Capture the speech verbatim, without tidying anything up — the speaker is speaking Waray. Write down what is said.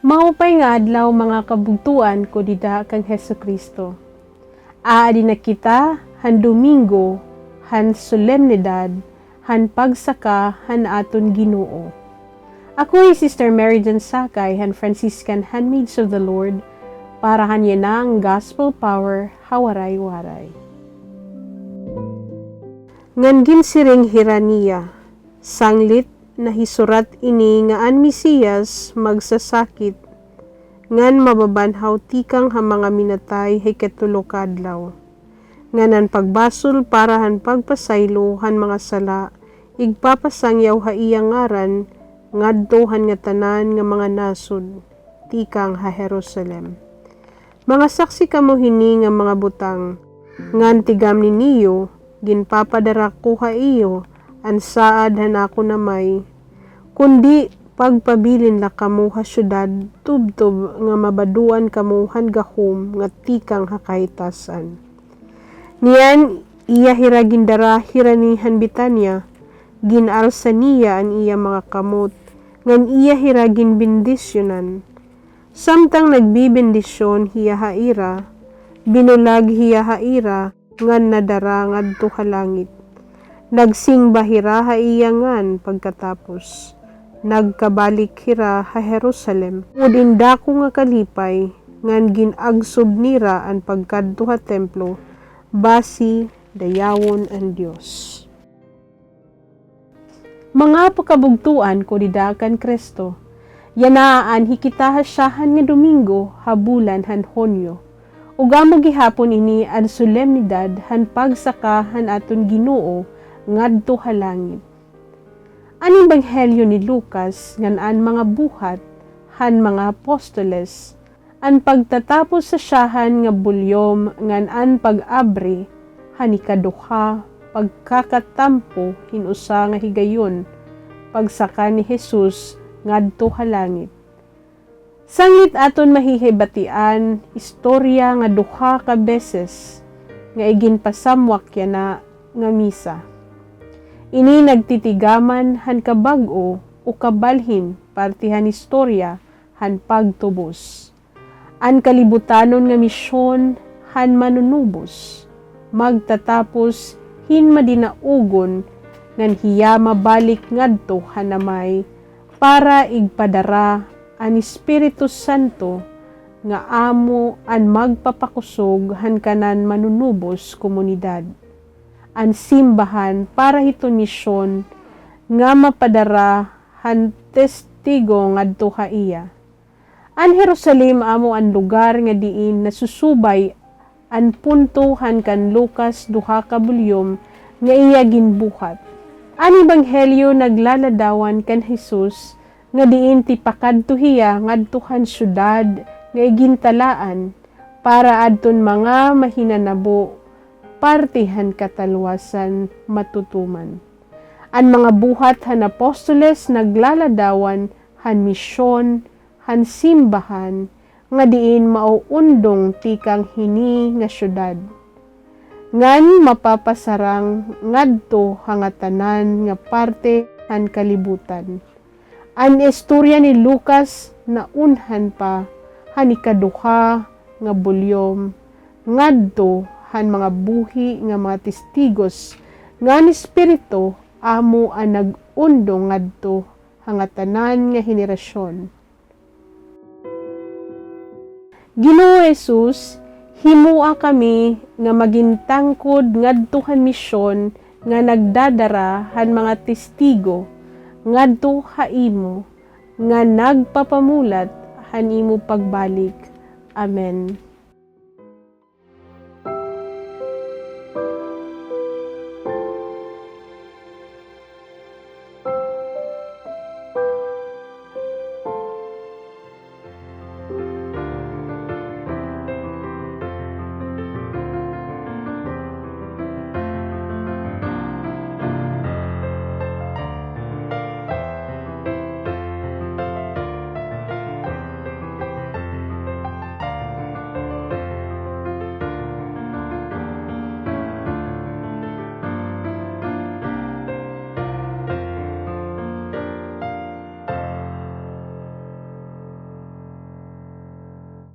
Maupay nga adlaw, mga kabugtoan ko dida kan Jesucristo. Aadi na kita han Domingo han solemnidad han pagsaka han aton Ginoo. Ako hi Sister Mary Jane Sakay han Franciscan Handmaids of the Lord para han yana nga Gospel Power ha Waray-Waray. Ngan ginsiring hira niya, sanglit nahisurat ini nga an Mesiyas magsasakit, ngan mababanhaw tikang ha mga minatay ha ikatulo ka adlaw, ngan an pagbasol para han pagpasaylo han mga sala igpapasangyaw ha iya ngaran ngadto han ngatanan nga mga nasod tikang ha Jerusalem. Mga saksi kamo hini nga mga butang, ngan tigamni niyo, ginpapadara ko ha iyo an saad han akon Amay. Kundi pagpabilin la kamo ha syudad tubtob nga mabaduan kamo han gahom nga tikang ha kahitasan. Niyan, iya hira gindara hirani han Betania, gin-alsa niya an iya mga kamot, ngan iya hira ginbendisyonan. Samtang nagbebendisyon hiya ha ira, binulag hiya ha ira, ngan nadara ngadto ha langit. Nagsimba hira ha iya ngan pagkatapos, nagkabalik hira ha Jerusalem, upod in dako nga kalipay, ngan gin-agsob nira an pagkadto ha templo, basi dayawon an Dios. Mga pakabugtoan ko dida kan Cristo, yana aanhi kita ha syahan nga Domingo ha bulan han Hunyo, ug amo gihapon ini an solemnidad han pagsaka han aton Ginoo ngadto ha langit. An Ebanghelyo ni Lucas ngan an mga buhat han mga apostoles, an pagtatapos sa syahan nga bulyom ngan an pag-abri han ikaduha pagkakatampo hin usa nga higayon, pagsaka ni Jesus ngadto ha langit. Sanglit aton mahihibatian istorya nga duha ka beses nga iginpasamwak yana nga misa. Ini nagtitigaman han kabag-o o kabalhin parte han istorya han pagtubos. An kalibutanon nga misyon han Manunubos magtatapos hin madinaugon ngan hiya mabalik ngadto han Amay para igpadara an Espiritu Santo nga amo an magpapakusog han kanan manunubos komunidad, an simbahan para hiton misyon nga mapadara han testigo ngadto ha iya. An Jerusalem amo an lugar nga diin nasusubay an punto han kan Lucas duha ka bulyom nga iya ginbuhat. An Ebanghelyo naglaladawan kan Jesus nga diin tipakadto hiya ngadto han syudad nga igintalaan para adton mga mahinanabo parte han katalwasan matutuman. An mga buhat han apostoles naglaladawan han misyon han simbahan nga diin mauundong tikang hini nga syudad, ngan mapapasarang ngadto ha ngatanan nga parte han kalibutan. An istorya ni Lucas naunhan pa han ikaduha nga bulyom ngadto han mga buhi nga mga testigos nga an Espiritu amo an nag-undong ngadto ha ngatanan nga henerasyon. Ginoo Jesus, himoa kami nga magintangkod ngadto han misyon nga nagdadara han mga testigo ngadto ha imo, nga nagpapamulat han imo pagbalik. Amen.